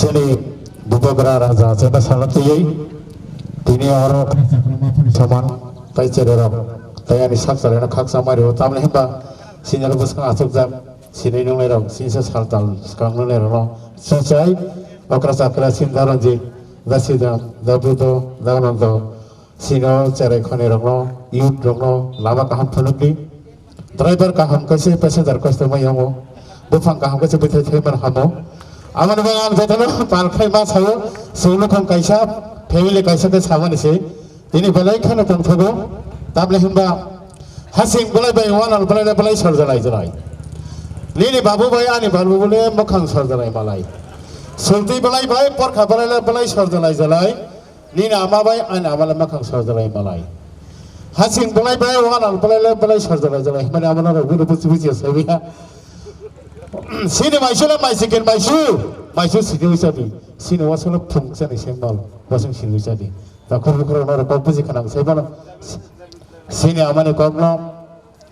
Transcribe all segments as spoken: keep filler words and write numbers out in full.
Bini bubagra raja chwngno salna twiwi tini oro soman tei chererok tei ani sak chalaino khaksa mai rwo, tamni hwnba sinalo bwskang achukjak sinwi nungnairok singsa saltal swkang nungnairokno chuchai okra chakra sinda ranjit da sidam da budo da anando sino cherai khonirokno youth rokno lama kaham phunukdi. Driver kaham kaisa passenger kosto mai yango. Buphang kaham kaisa bwthai thai man hamo. Amoni bagwi ang jotono pal khai ma sao, songno khong kaisa, family kaisa khe samani se. Tini belai kheno tongthogo. Tabole himba hasing belai bai wanal belai belai sorjalai jalai. Nini babu bai ani babu bole mokhang sorjalai malai. Sulti belai bai porkha belai belai sorjalai jalai. Nini ama bai ani ama le mokhang sorjalai malai. Hasing belai bai wanal belai le belai sorjalai jalai. Mane ama na rok buru buchi buchi sai ya. Sini maisu le maisikin maisu. Maisu sini uisa di. Sini wasu le phung sani sembal. Wasu sini uisa di. Ta khuru khuru na rok buchi khanang sai bana. Sini amani kok no.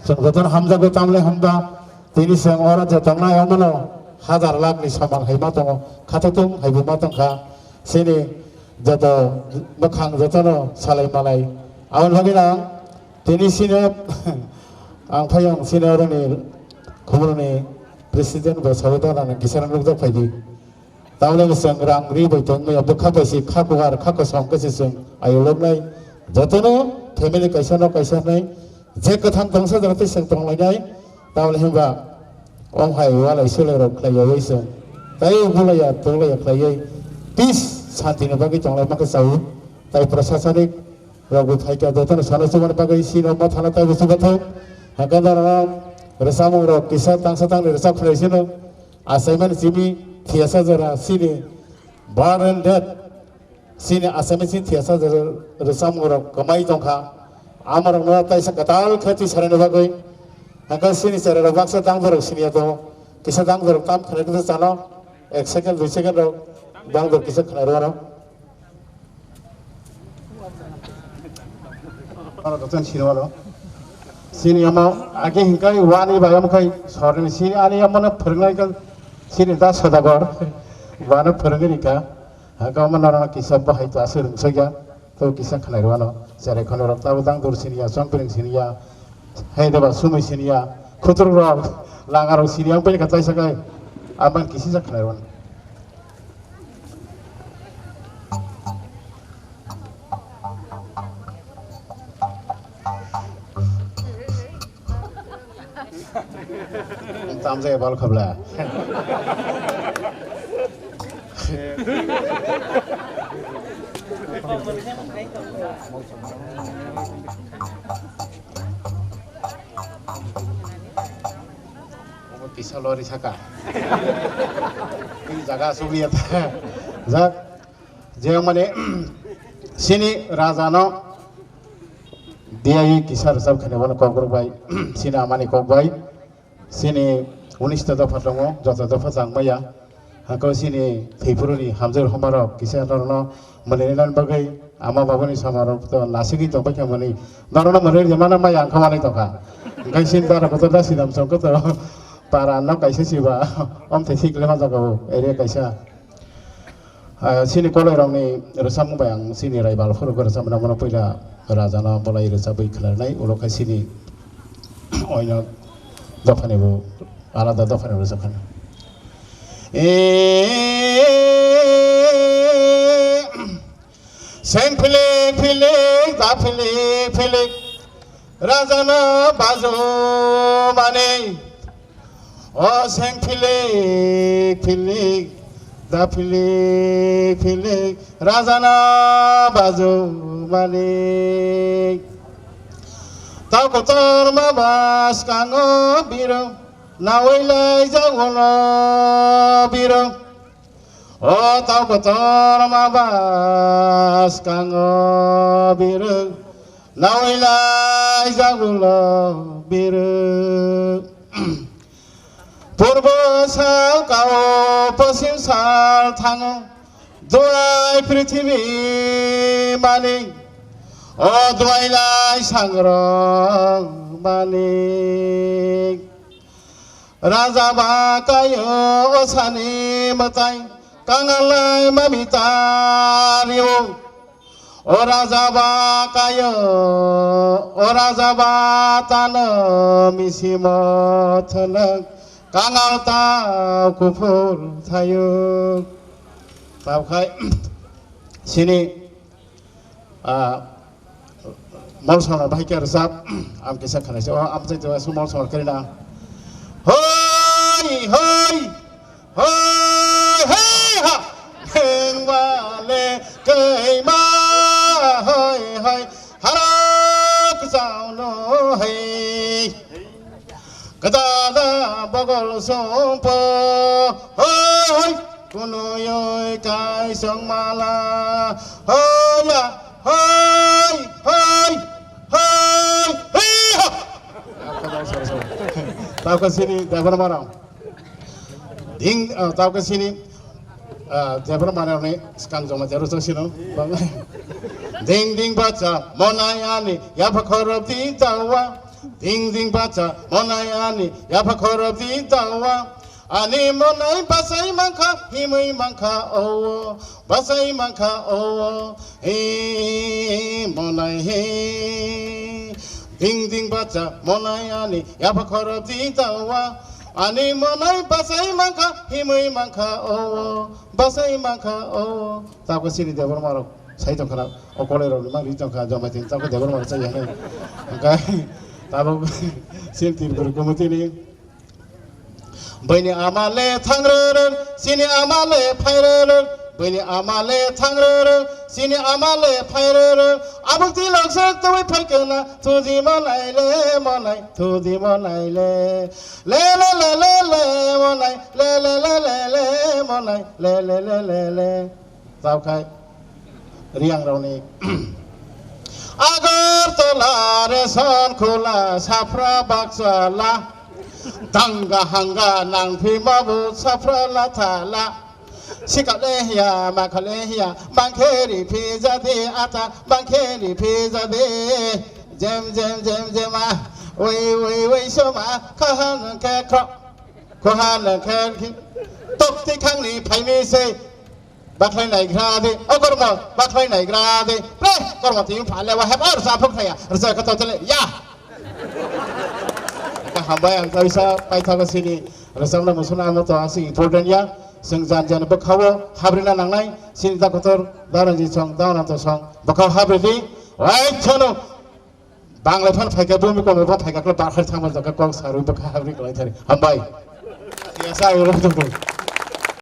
Chwng jotono hamjakgo, tamle hwnba tini chwng oro je tongnai omono hajar lakh ni samang hai ma tongo, khathotung hai bo ma tongkha. Chini joto bwkhang jotono salai malai. Aboni bagwi ang tini chini ang phai ang chini oroni khumuloni president bo sawi tongna nang kisa nukjak phaidi. Tamle bo chwng rang ri bai tong maya, bwkha bai se kha kuwar kha kwcham khe se chwng ayoloknai. Jotono family kaisa no kaisa hnai, je kwthang tongsa jora tei chwng tonglainai. Tamle hwnba om hai walai sulai rok khlai yawi chwng tai bulaiya tolaiya khlaiwi peace santi ni bagwi tonglai mankha chao. Tai prasasanik rok bo phaikha, jotono sana chumani bagwi sino ma thana tai bo chubathok. Hakhe norok rwchapmung rok kisa tangsa tangni rwchap khlai sino. Achaimani simi thiyasa jora sini bar and death sini achaimani simi thiyasa jora rwchapmung rok kwmai tongkha. Amorokno taisa kwtal khe twi sarani bagwi. Hwnkhe sini cherairok baksa dangdorok siniya tongo. Kisa dangdorok tam khwnai kisa chano ek second dui second rok dangdor kisa khwnai rwano. Oro jotono sini walo. Sini ama age hinkai wani bai ama kai sorni sini ani ama no phwrwngnai kan sini da Sodagar. Wano phwrwngni ka. Haka ama norok kisa bahai to aswk rwngsakya. To kisa khwnai rwano. Cherai khonai rok tabo dang dur siniya, chongpring siniya. Hai deba sumui siniya. Khutur rok langa rok siniya. Ang pai ka taisa kai. Aman kisi sa khwnai rwano. Tamjai bal khabla. Omo pisa lori saka. Ini jaga sugliya ta. Jak. Je mane sini raja no diyawi kisa rwchap khani bono kokborok bai sini amani kok bai sini unista dopha tongo, joto dopha chang maya. Hako sini thwipuruni hamjwk homarok kisa norokno mwnwi rwna bagwi ama babuni samarok to nasigwi tongbai kha mwnwi norokno mwnwi rwmana maya ang kha manwi tongkha. Hwnkhe sini dara kotor da sinam song kotor para no kaisa siba omthai thik le ma jaga o area kaisa. Ah, sini koloi rokni rwchapmung bai ang sini raibal phuru khe rwchapmano, mono puila rajano bolai rwchapwi khwlarnai, ulo khe sini oino dophani bo alada dophani rwchapkha. E, seng philik philik, da philik philik, rajano bajo mani. O seng philik philik, da philik philik, rajana bajo mani. Tau kotor ma bas kango biro, nawai lai jagono biro. O tau kotor ma bas kango biro, nawai lai jagulo biro. Purbo sal kao, posim sal thango, duai prithibi mani, o duai lai sangrong mani. Raja ba kayo o sani mwtai, Kangalai mami tario, o raja ba kayo, o raja ba tano misimo thonang, kangal ta kuphur thayo. Tabkhai sini, ah, Molsona bahai khe rwchap, ang kisa khwnaisa, o amchai to aswk molsona kwrwina. Hoi, hoi, hoi, hei, ha! Heng ba le kei ma, hoi, hoi, hara kwchao no hei. Kadada bagol songpo, hoi, hoi, kunuyoi kaisong mala, hoya, hoi, hoi, hoi, hei, ha! Tauka sini, Debbarma rao. Ding, ah, tauka sini, ah, Debbarma rao ni skang joma jeru to sino. Ding ding bacha, monai ani, yapha khorop di tawa. Ding ding bacha, monai ani, yapha khorop di tawa. Ani monai basai mankha, himwi mankha owo, basai mankha owo, he monai he. Ding ding bacha, monai ani, yapha khorop di tawa. Ani monai basai mankha, himwi mankha owo, basai mankha owo. Tauka sini Debbarma rao. Sai tongkha na, o kolai rok mang ri tongkha, jomai tong tongkha, Debbarma rok chaya nai. Hingkhe tabuk sini Tripura committee ni. Bini ama le thang rwrwng, sini ama le phai rwrwng. Bini ama le thang rwrwng, sini ama le phai rwrwng. Abuk tilok sak twi phai kena, thuji monai le monai, thuji monai le. Le le le le le monai, le le le le le monai, le le le le le. Taukhai Riang rao ni. Agartala, Resonkhula, Safra Bakchala, Danga Hanga, Nangphi Mabu, Safra Lathala, Sikale hiya, Makhale hiya, Bangkheri Phi Jadi Ata, Bangkheri Phi Jadi, Jem Jem Jem Jema, Wei Wei Wei Soma, Kahan Kekro, Kohan Kekhi, Tokti Khangni Phaimi Se. Bakhlai naigra de, o kormo, bakhlai naigra de. Pre, kormo tini phale wa hep, or sa phuk thaya, rsa ka totele, ya. Ka hambai ang kaisa paithago sini, rsa na musuna amo to asi important ya, sing jan jan bwkhao, habrina nangnai, sini da kotor, da ranji song, da na to song, bwkhao habri di, wai chono. Bangla phan phaikha, bumi komo phan phaikha, kla bakhar thangma jaka kok saru bwkha habri kwlai thari. Hambai. Siyasa ayolo jongkoi.